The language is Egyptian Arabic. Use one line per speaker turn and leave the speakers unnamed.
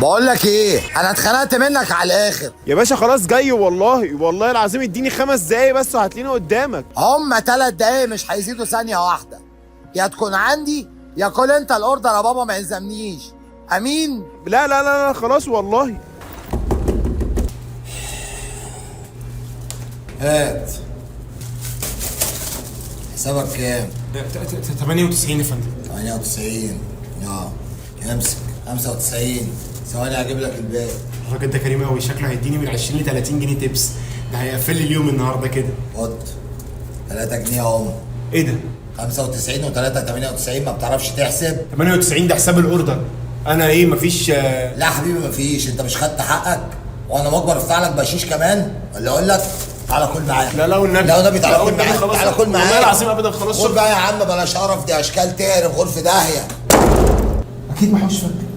بقول لك ايه، انا اتخنقت منك على الاخر.
يا باشا خلاص جاي والله، والله العظيم اديني 5 دقايق بس وهتلاقيني قدامك.
هما 3 دقايق مش هيزيدوا ثانية واحدة. يا تكون عندي يا كل انت ال order يا بابا، ما يلزمنيش. امين.
لا لا لا لا خلاص والله.
هات حسابك كام؟
98 يا فندم.
98. اه امسك 95. ثواني هجيب لك الباقي.
الراجل ده كريم قوي، شكله هيديني من 20 ل 30 جنيه tips. ده هيقفل لي اليوم النهارده كده.
خد 3 جنيه اهو.
ايه ده؟
95 و3 98. ما بتعرفش تحسب؟
98 ده حساب ال order. انا ايه مفيش؟
لا حبيبي مفيش، انت مش خدت حقك وانا مجبر افتح لك بشيش كمان؟ ولا اقول لك تعالى كل معايا.
لا لا والنبي.
لا والنبي تعالى
لا
كل
والنبي
معايا.
خلاص.
تعالى كل معايا.
والله العظيم ابدا خلاص.
خد بقى يا عم بلاش قرف، دي اشكال تقرف غرف داهية.
اكيد معهوش فك.